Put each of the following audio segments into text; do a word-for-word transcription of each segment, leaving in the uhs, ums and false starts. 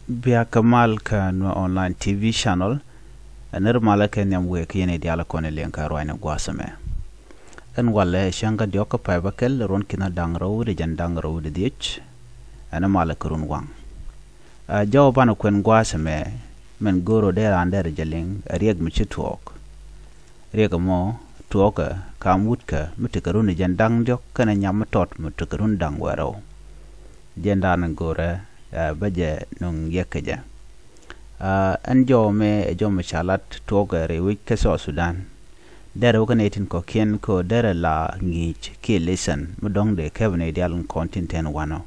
Bia kä mal kä Nuer Online T V channel. Ɛ nir malä kɛ nhiam wëë kä yɛn i̱ diaal kɔn i̱ liɛŋ kä ruaacni gua̱a̱th ɛmɛ. Ɛn walɛ cäŋ kä diɔ̱k kä pay bä kɛl ruɔ̱n ki̱n da̱ŋ rɛw wi̱cdɛ jiɛn da̱ŋ rɛw wi̱cdɛ dhiec. Ɛn malä kä run waŋ. Ɛ jɔw banɛ kuɛn gua̱a̱th ɛmɛ, min go̱o̱r ɔ dee raan dee rɛ jɛ liŋ ɛ riɛk mi ci tuɔɔk. Riɛk ɛmɔ tuɔɔkä kam wutkä mi tekɛ run i̱ jiɛn da̱ŋ diɔ̱k kɛnɛ nyam mi tɔt mi tekɛ run da̱ŋ wɛɛrɛw. Jiɛn da̱a̱n go̱o̱rɛ, ɛ, bä jɛ nuŋ yɛk kɛ jɛ. Ɛ, ɛn jɔw mɛ ɛ jɔw mi ca lat tuɔɔkä rɛy wec kä South Sudan. Derɛ wä kä nɛy tin kɔ̱kiɛn kä derɛ la ŋi̱i̱c kiɛ lesson mi dɔ̱ŋ dee kɛp nɛy diaal in kɔn tin tɛn wanɔ.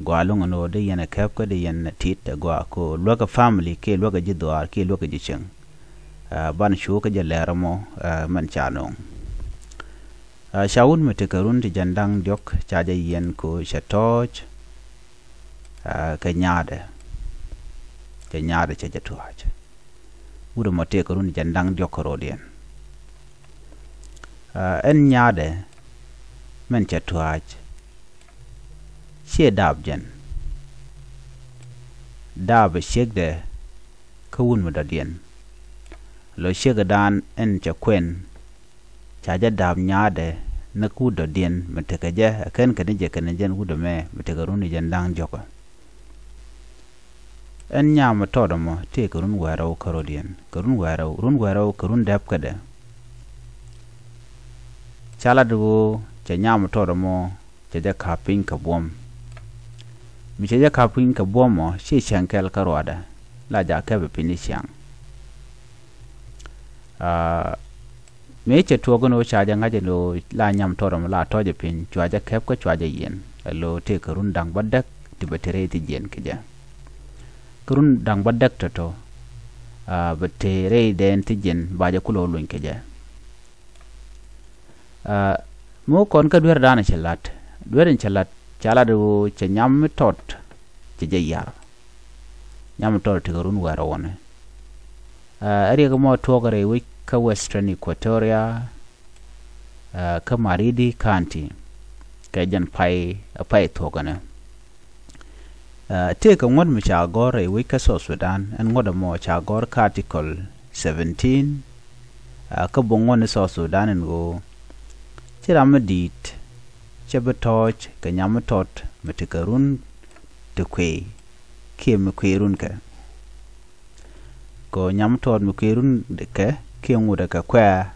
Gɔaa lo̱ŋ ɛn ɣöö dee yɛn ɛ kɛp kä dee yɛn ɛ tit ɛ gɔaa kɛ ɣöö luäk ɛ family kiɛ luäk ɛ ji̱ dhuaar kiɛ luäk ɛ ji̱ cieŋ. Ɛ, ban cu kä jɛ lɛr ɛmɔ, ɛ, mɛn ca no̱o̱ŋ. Ɛ, ca wut mi tekɛ run ti jiɛn da̱ŋ diɔ̱k ca jɛ yiɛn kɛ ɣöö cɛ tɔ̱ɔ̱c, ɛ, kɛ nyaadɛ. Kɛ nyaadɛ cɛ jɛ tua̱a̱c. Wut ɛmɔ tekɛ run ti jiɛn da̱ŋ diɔ̱k kɛ rɔ̱diɛn. Ɛ, ɛn nyaadɛ mɛn cɛ tua̱a̱c. Ciɛ daap jɛn. Daap ɛ ciekdɛ kä wut mi dɔ̱diɛn. Lɔ ciekɛ daan ɛn cɛ kuɛn. Ca jɛ daap nyaadɛ ni wut dɔ̱diɛn mi tekɛ jɛ ɛ kɛn kɛn jɛ kɛn jɛn wut ɛmɛ mi tekɛ run i̱ jiɛn da̱ŋ diɔ̱kä. Ɛn nyam mi tɔt ɛmɔ tëë kɛ run wɛɛrɛw kä rɔ̱diɛn kɛ run wɛɛrɛw run wɛɛrɛw kɛ run dɛp kädɛ. Ca lat ɣöö cɛ nyam mi tɔt ɛmɔ cɛ jɛ ka̱p piny kɛ buɔ̱m. Mi cɛ jɛ ka̱p piny kɛ buɔ̱m ɔ ci cäŋ kɛl kä ruaadɛ la jakä bi piny i̱ ciaŋ. Aa, mëë cɛ tuɔɔk ɛn ɣöö ca jɛ ŋa̱c ɛn ɣöö la nyam tɔt ɛmɔ la tɔ̱ɔ̱c ɛ piny cua jɛ kɛp kä cua jɛ yiɛn ɛ lo̱ tëë kɛ run da̱ŋ bädäk ti bɛ te rɛy ti jiɛn kɛ jɛ. Kä run da̱ŋ bädäk tɔ̱tɔ̱, aa, bɛ te rɛy dɛn ti jiɛn ba jɛ kulɛ wä luny kɛ jɛ. Aa, mi wä kɔn kä duer danɛ cɛ lat duer in cɛ lat ca lat ɣöö cɛ nyam mi tɔt cɛ jɛ yar. Nyam mi tɔt tekɛ run wɛɛrɛ wɔnɛ. Aa, ɛ riɛk mɔ tuɔɔk rɛy wec kä Western Equatoria, aa, kä Maridi County kɛ jɛn pay ɛ pay thuɔ̱k ɛnɛ. Aa, tëëkɛ ŋuɔ̱t mi ca gɔ̱r rɛy wec kä South Sudan ɛn ŋuɔ̱t ɛmɔ ca gɔ̱r kä Article seventeen. Aa, kä buɔ̱ŋ ŋuɔ̱t ni South Sudan ɛn ɣöö ci ram mi di̱i̱t cɛ bi tɔ̱ɔ̱c kɛ nyam mi tɔt mi tekɛ run ti kuëë kiɛ mi kuëë run kɛ. Kɛ ɣöö nyam mi tɔt mi kuëë run kɛ kiɛ ŋut ɛ kɛ kuɛ̈ɛ̈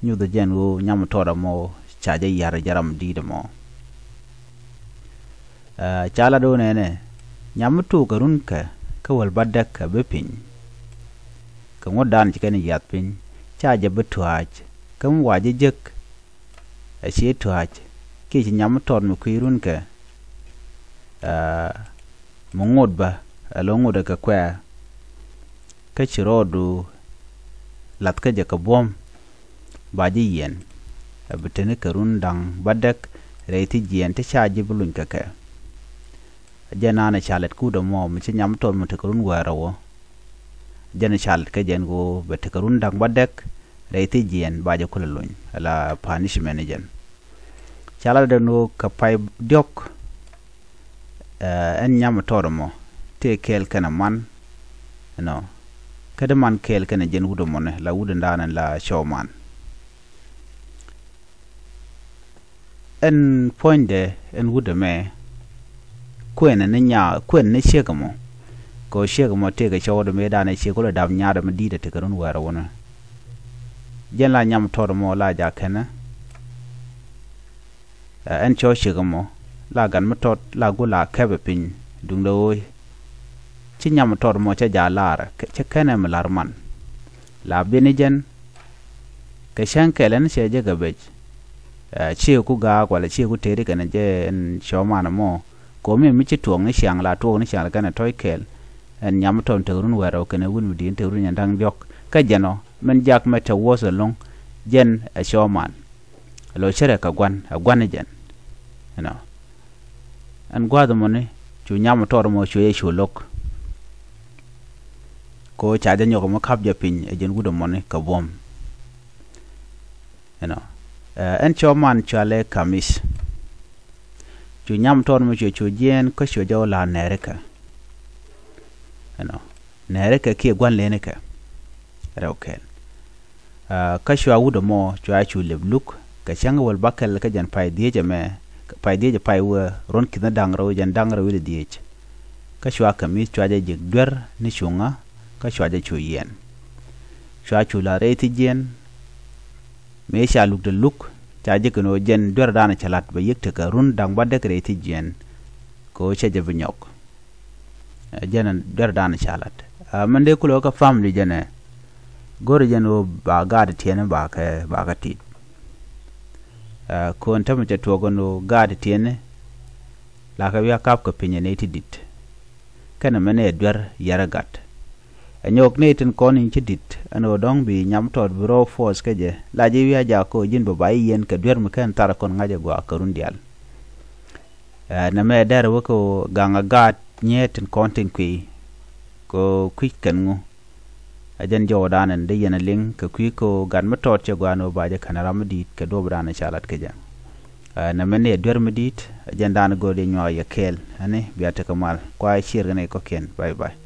nyuth ɛ jɛn ɣöö nyam mi tɔt ɛmɔ ca jɛ yar jɛ ram di̱i̱t ɛmɔ. Aa, ca la do̱n ɛnɛ nyam mi tuuk kɛ run kɛ kä wäl bädäk kɛ bi piny. Kɛ ŋuɔ̱t dan ci kɛn yath piny ca jɛ bi tua̱a̱c kä mi wa jɛ jek. Ɛ ci tua̱a̱c kiɛ ci nyam mi tɔt mi kui̱ run kɛ, aa, mi ŋot bä ɛ lo̱ ŋot ɛ kɛ kuɛ̈ɛ̈. Kä ci rɔɔdu lath kä jɛ kɛ buɔ̱m ba ji̱ yiɛn. Ɛ bi teni kɛ run da̱ŋ bädäk rɛy ti jiɛn ti ca ji̱ bi luny kɛ kɛ. Jɛn nanɛ ca lɛt kut ɛmɔ mi ci nyam tɔt mi tekɛ run wäärä wä. Jɛn ca lɛt kä jɛn ɣöö bɛ tekɛ run da̱ŋ bädäk rɛy ti jiɛn ba jɛ kulɛ luny ala punishment ni jɛn. Ca lat den ɣöö kɛ pay diɔ̱k, ɛ, ɛn nyam tɔt ɛmɔ tëë kɛɛl kɛnɛ man, you know, kä di man kɛɛl kɛnɛ jɛn wut ɛmɔni la wut in daanɛ la cɔw man. Ɛn puɔ̱nydɛ ɛn wut ɛmɛ kuɛn ni nya kuɛn ni ciek ɛmɔ. Kɛ ɣöö ciek ɛmɔ tëëkɛ cɔw wut ɛmɛ danɛ ciek kulɛ dap nyaat ɛmɛ di̱i̱t ɛ tekɛ run wäärä wunä. Jɛn la nyam tɔt ɛmɔ la jakä kɛnɛ. Ɛ, ɛn cɔw ciek ɛmɔ la gat mi tɔt la go̱l a kɛpɛ piny duundɛ ɣöö ci nyam tɔt ɛmɔ cɛ ja̱ lar cɛ kɛnɛ mi lar man. La bi̱n i̱ jɛn kɛ cäŋ kɛl ɛn cɛ jɛ kɛ bec. Ɛ, cieku gaak walɛ cieku tëëri kɛnɛ jɛ ɛn cɔw man ɛmɔ. Ko̱mi mi ci tuɔɔk ni ciaŋ la tuɔɔk ni ciaŋ la kɛnɛ tɔ̱c kɛɛl. Ɛn nyam tɔt tekɛ run wäärä kɛnɛ wut mi di̱i̱n tekɛ run nyɛn da̱ŋ diɔ̱k kä jɛn ɔ min jak mɛ te wuɔth ɛlɔ̱ŋ. Jɛn ɛ cɔw man. Lo cärɛ kɛ gua̱n ɛ gua̱n ni jɛn. You know. Ɛn gua̱a̱th ɛmɔni cu nyam tɔt ɛmɔ cu yɛ cu lo̱k. Kɛ ɣöö ca jɛ nyɔk ɛmɔ ka̱p jɛ piny ɛ jɛn wut ɛmɔni kɛ buɔ̱m. You know. Ɛ, ɛn cɔw man cɔalɛ Kamis. Cu nyam tɔt ɛmɔ cu cu jiɛɛn kä cu jɛ wä la nɛɛri kɛ. Ɛnɔ nɛɛrikɛ kiɛ gua̱n lenikɛ rɛw kɛl. Kä cua wut ɛmɔ cua cu lep luk kɛ cäŋ wäl bäkɛl kä jɛn pay dhieec ɛmɛ, pay dhieec ɛ pay wee ruɔ̱n ki̱n da̱ŋ rɛw jɛn da̱ŋ rɛw wi̱cdɛ dhieec. Kä cua kɛ mi̱th cua jɛ ji̱k duer ni cuŋä kä cua jɛ cu yiɛn. Cua cu la̱t rɛy thi̱jiɛn. Mëë ca lukdɛ luk ca ji̱ kɛn ɣöö jɛn duer dan cɛ la̱t bɛ yi̱k tekɛ run da̱ŋ bädäk rɛy thi̱jiɛn. Kɛ ɣöö cɛ jɛ bi nyɔk. Ɛ jɛn duer dan ca la̱t. Ɛ mɛn dee kulɛ kä family jɛnɛ. Go̱rɛ jɛn ɣöö ba gaat tiɛni ba kɛ ba kɛ tit. Ɛ ko̱n tämɛ cɛ tuɔɔk ɛn ɣöö gaat tiɛni. Lakɛ bia kap kɛ piny ɛ nɛy ti dit. Kɛnɛ mɛn ɛ duer yɛrɛ gat. Ɛ nyɔk nɛy tin kɔn in ci dit ɛn ɣöö dɔ̱ŋ bi nyam tɔt bi rɔw force kä jɛ la ji̱ wi̱i̱ a jakä ɣöö ji̱n bɛ ba i̱ yiɛn kɛ duer mi kɛn thar kɔn ŋa̱c ɛ gɔaa kɛ run diaal. Ɛ nɛmɛ ɛ dɛr wä kɛ ɣöö gaŋ ɛ gaat nyɛɛt tin kɔn tin kuiy kɛ ɣöö kui̱c kɛn ŋu. Ɛ jɛn jɔwädan ɛn dee yɛn ɛ liŋ kɛ kui̱ kɛ ɣöö gat mi tɔɔt cɛ gɔaa ni ɣöö ba jɛ kɛn ram mi di̱i̱t kɛ duɔpdan ɛ ca lat kɛ jɛ. Ɛ nɛmɛ ni ɛ duer mi di̱i̱t ɛ jɛn dan go̱o̱r yɛ nyuak yɛ kɛɛl ɛni bia tekɛ mal kua ɛ cier kɛn ɛ kɔ̱kiɛn. Bye bye.